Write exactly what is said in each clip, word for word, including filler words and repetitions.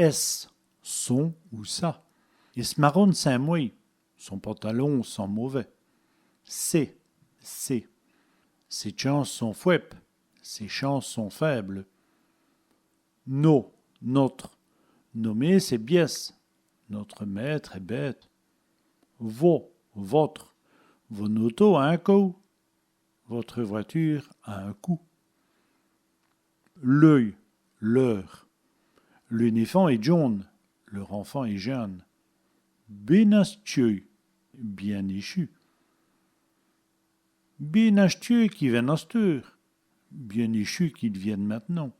S, son ou sa. Ès' marone sint mwés. Son pantalon sent mauvais. Sès, ses. Sès tchances sont fwèbes. Ses chances sont faibles. Nos, notre. Nos mês' sont bièsses. Notre maître est bête. Vos, votre. Vo-n-ôto a in coû. Votre voiture a un coût. Leû, leur. Leû-n-èfant èst djon.ne. Leur enfant est jeune. Bén asteû, bien échu. Bén asteû qu'i vène asteûre. Bien échu qu'il vienne maintenant.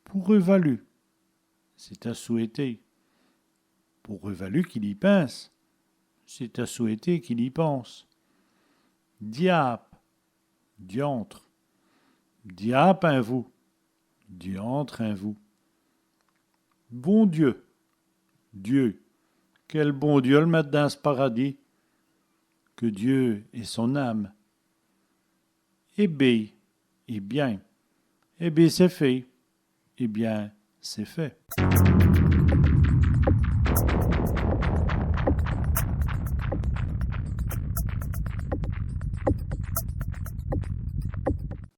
Pôreûvalu, c'est à souhaiter. Pôreûvalu qu'il î pinse, c'est à souhaiter qu'il y pense. Diâbe, diantre. Diâbe in vous, diantre in vous. Bon Dieu, Dieu. Qu'èl bon Dieu l' mète dins s' paradis. Que Dieu ait son âme. Èt bén, eh bien. Èt bén c'èst fét. Eh bien, c'est fait.